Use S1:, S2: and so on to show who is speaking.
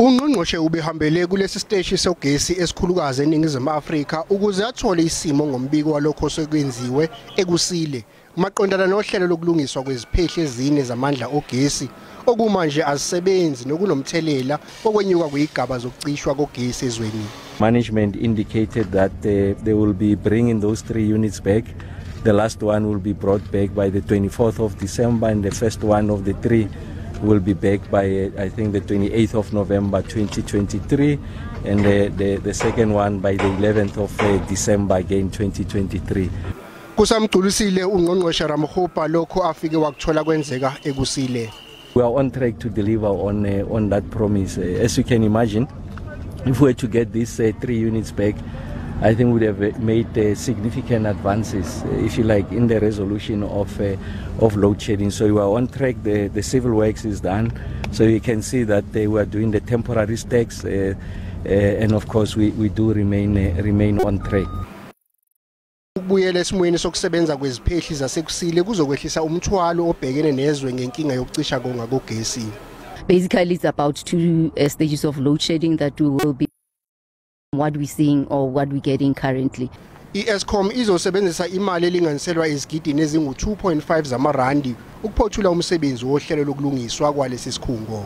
S1: Ungqongqoshe ubehambele kulesi siteshi sogesi esikhulukazi eNingizimu Afrika ukuze athole isimo ngombiko walokho sekwenziwe eKusile maqondana nohlelo lokulungiswa kweziphehli ezine zamandla ogesi okumanje azisebenzi nokunomthelela okwenyuka kwezigaba zokucishwa kogesi ezweni.
S2: Management indicated that they will be bringing those three units back. The last one will be brought back by the 24th of December, and the first one of the three will be back by I think, the 28th of November 2023, and the second one by the 11th of December again 2023.
S1: Kusamgculisile ungqongqoshe Ramokgopa lokho afike wakuthola kwenzeka eKusile.
S2: We are on track to deliver on that promise. As you can imagine, if we were to get these three units back, I think we would have made significant advances, if you like, in the resolution of load shedding. So we are on track. The civil works is done. So you can see that they were doing the temporary stacks, and of course we do remain on track.
S1: Ukubuyela esimweni sokusebenza kweziphehli zaseKusile kuzokwehlisa umthwalo obhekene nezwe ngenkinga yokucisha konga kogesi.
S3: Basically, it's about two stages of load shedding that we will be what we're seeing or what we're getting currently.
S1: I-Eskom izosebenzisa imali elinganiselwa ezigidini ezingu-2.5 zamarandi ukuphothula umsebenzi wohlelo lokulungiswa kwalesi sikhungo.